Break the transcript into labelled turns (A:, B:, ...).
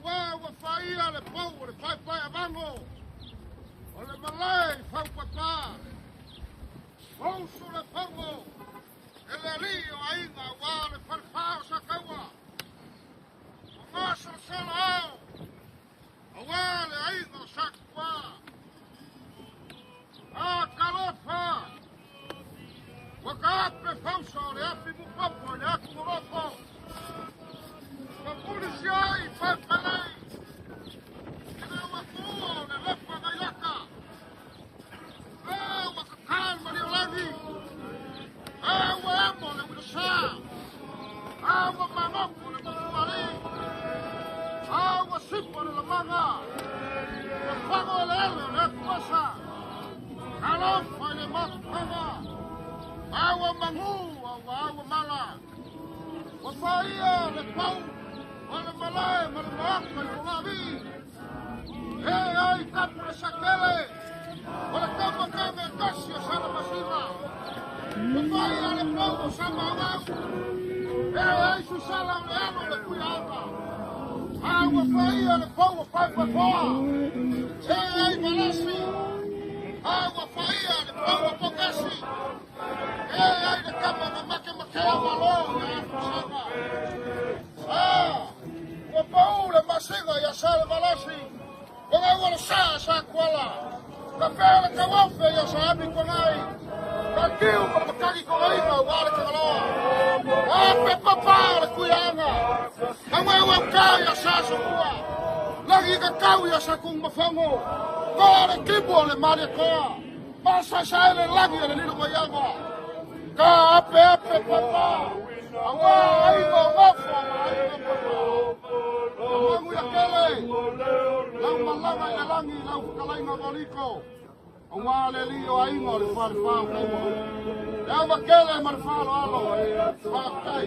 A: Aua ua faia le pou o le paepaeavago o le malae i faupapa. Usu le fono e le alii o aiga aua le falefa o Sataua. Ua masalosalo ao aua le aiga o Satupua. A talofa! Ua taape fausa o le afi mupopo i le atu loloto. Ua pulisi ai paepaelei i le ua tuua o le lefa nai laka. A ua tata le maliolagi. A ua emo le uilasa. A ua magoto le motualii. A ua sipa le lamaga. Ua fago eleele o le atuvasa. Talofa i le mafutaga. A ua magu a ua aua mala. Ua faia le pau o le malae ma le maota i Fogaavii. E ai tapu le satele o le tama kame tasi o Salamasina. Ua faia le pau o Samauau. E ai susala o le alo o le Tuiaoga. A ua faia le pau o Paepaepoa. E ai Valasi. A ua faia le pau o Pokesi. E ai le kama na makemakea malo ia Afusaga. A ua pau le masiga ia Salevalasi. Ua gaua le sa sa kuala. Ka fea le tauofe ia sa abi kongai. Ka tiu ma le matagi kongaiga ua le kangaloa. A pe papa o le kuiaga. Ka ua ka ia sa sukua. Lagi ka kau ia sa kung mafongo. Koa le kibu o le malia koa. Masa sa ele lagi o le lilo maiaga. Ka ape ape papa. Aua aiga o ngafo ma aiga papa. Mangu ia kele. Lau malaga i le lagi lau whakalaiga maliko. Aua le li o aiga o le whare whao kaua. Le ava kele ma le whalo alo. Whaakai.